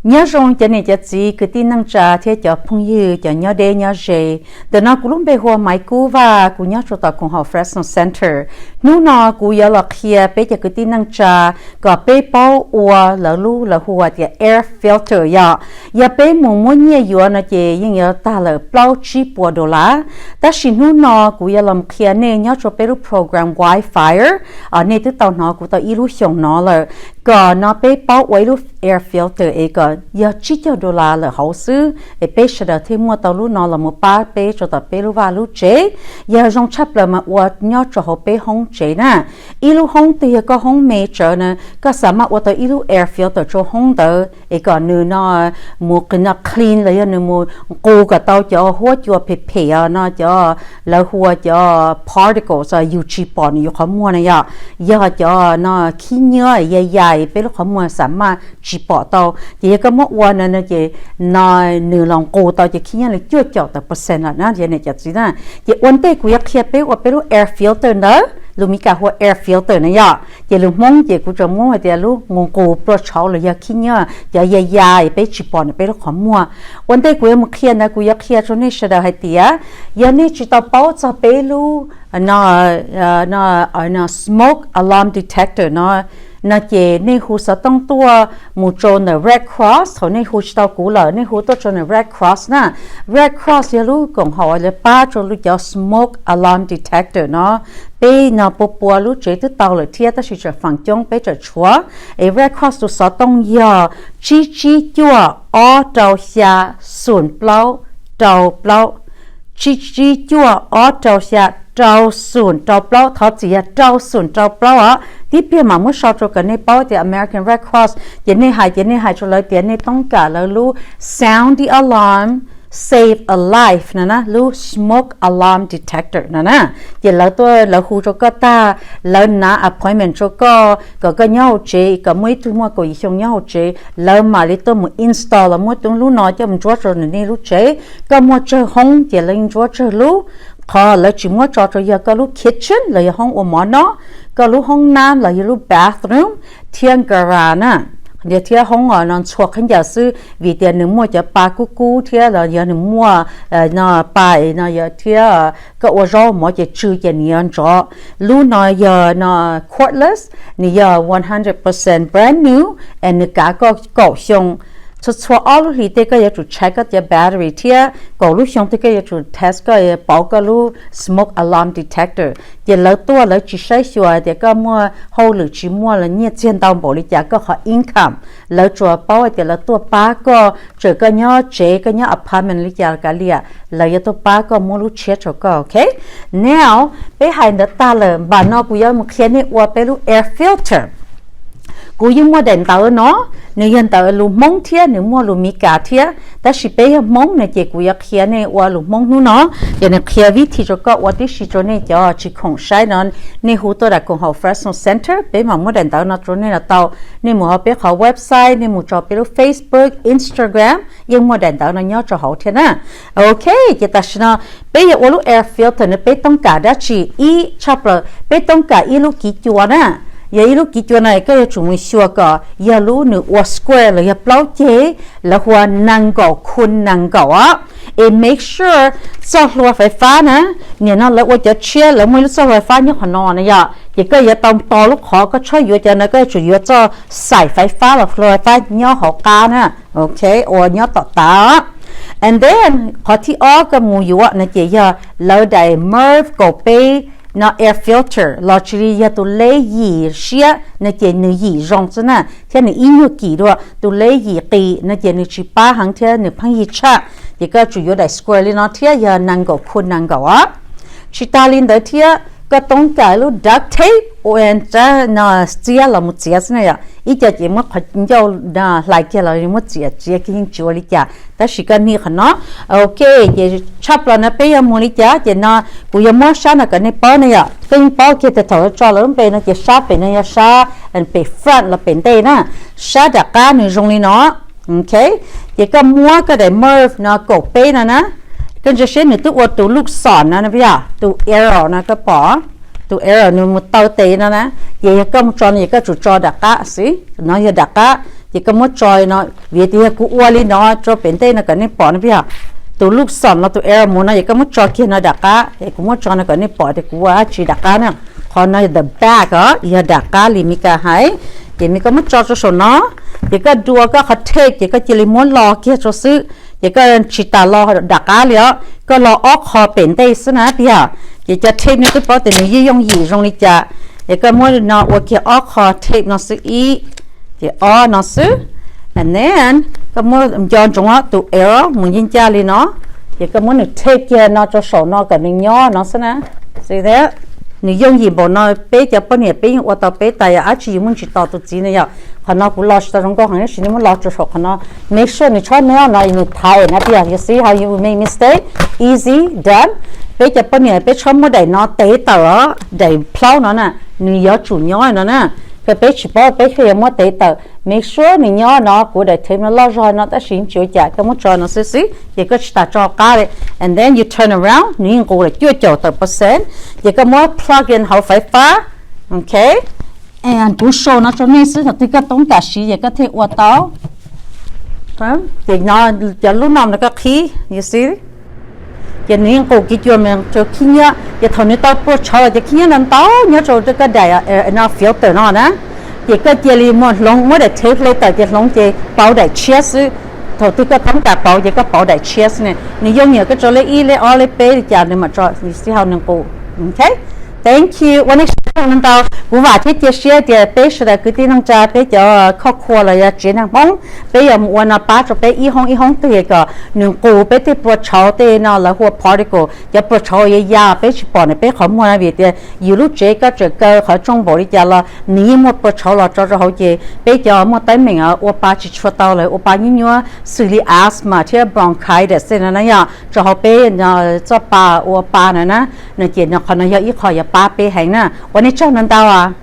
Nyob zoo cov niam cov txiv kwv tij neej tsa thiab cov phooj ywg cov nyob deb nyob ze. Ntawm no kuv lub npe hu ua Maiv Kub Vaj, kuv nyob rau tom koom haum Fresno Center. Hnub no kuv yuav los qhia peb cov kwv tij neej tsa kom peb paub ua lawv lub lawv hu ua tias air filter yom. Yog peb mus muab nyiaj yuav no ces yeej yuav tag lawm plaub tsib puas dollar. Tab sis hnub no kuv yuav los qhia nej nyob rau peb lub program Wi-Fi, nej twb tau hnov kuv tau ib lub xyoos no lawm, kom no peb paub ua ib lub air filter es kom yog tsib caug dollar lawm hauv xwb es peb sawv daws thiaj muaj tau lub no los mus pab peb rau tom peb lub vaj lub tsev. Yog zoo tshaj plaws mas ua nyob rau hauv peb hoob tsev na. Ib lub hoob twg yog koj hoob me tsawv na, koj xam maj ua tau ib lub air filter rau hoob ntawd es kom nws no mus no clean los yog nws mus nqus kom tau cov huab cua phem phem os, no cov lawv hu ua cov particles yus tsis pom nws yuav qhov muag na yom. Yog cov no khib nyiab ya yais peb lub qhov muag xam maj tsis pom tau. Ces yog koj muab ua no no ces no nws los nqus tau cov khib nyiab li cuaj caum tawm percent lawm na, yog niam cov txiv na. Ces ua ntej kuv yuav qhia peb ua peb lub air filter ntawd, lus Mis Kas hu ua air filter na yom. Ces lus Hmoob ces kuv tsuas muab hais tias lub nqus nqus pluaj tshauv los yog khib nyiab cov ya ya peb tsis pom nws peb lub qhov muag. Ua ntej kuv yuav mus qhia ntawd kuv yuav qhia rau nej sawv daws hais tias yog nej tsis tau paub txog peb lub no, no smoke alarm detector no, no ces nej hu xov tooj tuaj mus rau ntawm Red Cross. Thaum nej hu tsis tau kuv lawm nej hu tuaj rau ntawm Red Cross na. Red Cross yog lub koom haum uas pab rau lub cov smoke alarm detector no. Peb no pua pua lub tsev twb tau lawm thiab tab sis tseem feem coob peb tseem tshuav. Es Red Cross tus xov tooj yog tsib tsib cuaj ob rau xya xoom plaub rau plaub, tsib tsib cuaj ob rau xya rau xoom rau plaub, thov txim yog rau xoom rau plaub os. Tib pliag mam muab sau rau kom nej paub tias American Red Cross, ces nej hais ces nej hais rau lawv tias nej toob kam lawv lub sound the alarm, save a life no na, lub smoke alarm detector no na. Ces lawv tuaj lawv hu rau koj tag, lawv nav appointment rau koj kom koj nyob hauv tsev, kom muaj ib tug muaj kaum yim xyoo nyob hauv tsev, lawv mam li tuaj mus install los muab tus lub no coj mus ntsuab rau nej lub tsev. Koj muaj tsawg hoob ces lawv ntsuab tsawg lub. Qhov lawv tsis muab tso rau yog koj lub kitchen los yog hoob ua mov noj, koj lub hoob nab los yog lub bathroom, thiab garage na, thiab hoob no ntxhua khaub ncaws xwb vim tias nws muaj cov pa kub kub thiab los yog nws muaj no pa no yog thiab koj ua zaub mov ces tsw ces nws yuav ntsov. Lub no yog no cordless, nws yog one hundred percent brand new, es nws kav koj kaum xyoo. Txhua txhua ob lub hlis tej koj yuav tsum check koj cov battery thiab kaum lub xyoo tej koj yuav tsum test koj pauv koj lub smoke alarm detector. Ces lawv tuaj lawv tsis saib xyuas tias koj muaj hauj lwm tsis muaj los nyiaj txiag ntau npaum li cas koj qhov income, lawv tsuas paub hais tias lawv tuaj pab koj, txawm koj nyob tsev koj nyob apartment li cas kav liam, lawv yuav tuaj pab koj muab lub tshiab rau koj, ok? Now peb hais ntawd tag lawm, npam no kuv yuav mus qhia nej ua peb lub air filter. Kuv yeej muaj daim ntawv no, nws yog ntawv lus Hmoob thiab nws muaj lus Mis Kas thiab, tab sis peb yog Hmoob no ces kuv yuav qhia nej ua lus Hmoob hnub no. Ces nws qhia vib thi rau koj ua tib si rau nej cov tsis khoom saib no, nej hu tuaj daim koom haum Fresno Center, peb mam muab daim ntawv no rau nej los tau. Nej mus hauv peb qhov website, nej mus tso peb lub Facebook, Instagram, yeej muaj daim ntawv no nyob rau hauv thiab na. Ok, ces tam sim no peb yuav ua lub air filter no peb toob kam dab tsi? Ib tshaj plaws peb toob kam ib lub kiv cua na. Yog ib lub kiv cua no koj yuav tsum mus xyuas kom yog lub nws ua square los yog plaub ceg, lawv hu ua nees nkaum khu nees nkaum os. Es make sure txoj hlua fais fab na, nim no lawv ua cov tshiab lawv muaj ib lub txoj hlua fais fab nyob qhov no na yom, ces koj yuav tau tos lub qhov, koj txhob yuav cov no, koj yuav tsum yuav txoj xaim fais fab los hlua fais fab nyob hauv qab na, ok, uas nyob tom tav. And then qhov thib ob koj mus yuav no ces yog lawv daim MERV kaum peb no air filter los sis li yog tus leb yim siab no ces nws yim zoo xwb na, thiab nws ib nyuag kim dua. Tus leb yim qis no ces nws tsis pab heev thiab nws pheej yig tshaj. Ces koj tsum yuav daim square li no thiab yog nees nkaum khu nees nkaum os. Tsis tas li ntawd thiab koj toob kam lub duct tape ua no txiab los mus txiav xwb na yom. Ib co ces muab qhov ncauj hlais kiag los muab txiav txiav kiag yeej tsis ua li cas, tab sis koj nig qhov no. Ok, ces tshaj plaws no peb yuav mus li cas ces no kuv yuav muab sab no kom nej paub na yom. Koj yeej paub kiag tias thaum tso lawv lub npe no ces sab pem no yog sab pem front los pem ntej na. Sab nram qab nws zoo li no. Ok, ces koj muab koj daim MERV no kaum peb no na, koj ntsia seb nws twb ua tus lub xom no na, tus arrow no koj pom, tus arrow nws mus taw tes no na. Ces yog koj mus tso no ces koj tsum tso nram qab xwb, no yog nram qab. Ces koj muab tso no, vim tias yog kuv ua li no rau pem ntej no kom nej pom no peb yog tus lub xom los tus arrow mus no, ces koj muab tso kiag no dam qab, es kuv muab tso no kom nej pom tias kuv ua dab tsi dam qab na. Qhov no yog the back os, yog dam qab li Mis Kas hais. Ces Mis Kas muab tso rau saum no, ces koj dua koj qhov tape ces koj cia li muab lo kiag rau xwb, ces koj tsis tas lo dam qab li os, koj lo ob qho pem ntej xwb na peb yog. Ces cov tape no twb paub tias nws yeej yooj yim zoo li cas, ces koj muab no ua kiag ob qho tape no xwb ib, ces ob no xwb. And then koj muab nco ntsoov tus arrow mus ncaj ncaj li no, ces koj muab nws tape kiag no rau saum no kom nws nyob no xwb na. Xwb thiab, nws yooj yim npaum no peb cov poj niam peb yeej ua tau peb tas, yog dab tsi yus muaj ntsis tos tus txiv no yom. Qhov no kuv lo tsis tau zoo nkauj heev tab sis nej muab lo rau saum qhov no, make sure nws tshob neb no nws thaiv na peb yog, you see how you make mistake, easy, done. Peb cov poj niam peb tshob muab daim no tev tawm os, daim plaub no na, nws yuav tsum nyob no na. Koj peb tsis paub peb thiaj yuav muab tev tawm, make sure nws nyob no, kuv daim tape no loj zog no tab sis tsis ua cas, koj muab tso no xwb xwb ces koj tsis tas tso qab li. And then you turn around, nws yeej nqus lawm cuaj caum tawm percent, ces koj muab plug in hauv faiv fab, ok. And kuv show no rau nej xwb, thaum twg koj toob kam siv ces koj thiaj ua tau. Ces no cov lub no no koj qhib, you see, ces nws yeej nqus kiv cua mas rau khib nyiab, ces thaum nws tau pua tshauv los ces khib nyiab no ntau nyob rau koj daim no filter no na. Ces koj cia li muab hloov, muab daim tape hle tawm ces hloov ces pauv daim tshiab xwb. Thaum twg koj toob kam pauv ces koj pauv daim tshiab xwb ne. Nws yooj yim, koj tso lej ib lej ob lej peb li cas nws mam tso, you see how nws nqus, ok. Thank you, ua nej sawv daws ntau. Kuv vam thiab cia siab tias peb sawv daws kwv tij neej tsa, peb cov khoj khua los yog tsev neeg Hmoob, peb yuav mus ua no pab rau peb ib hoob ib hoob twg kom nws nqus peb tej pua tshauv tej no lawv hu ua particle, cov pua tshauv ya ya peb tsis pom ntawm peb qhov muag na, vim tias yus lub tsev koj tseem kaw qhov rooj npaum li cas los nws yeej muaj pua tshauv los tso rau hauv ces peb cov muaj teeb meem ua pa tsis tshua tau lawm, ua pa nyuaj nyuaj xws li asthma thiab bronchitis no na yom, rau hauv peb txoj pa ua pa na na, no ces qhov no yog ib qho yuav pab peb heev na. Ua nej tsaug ntau ntau.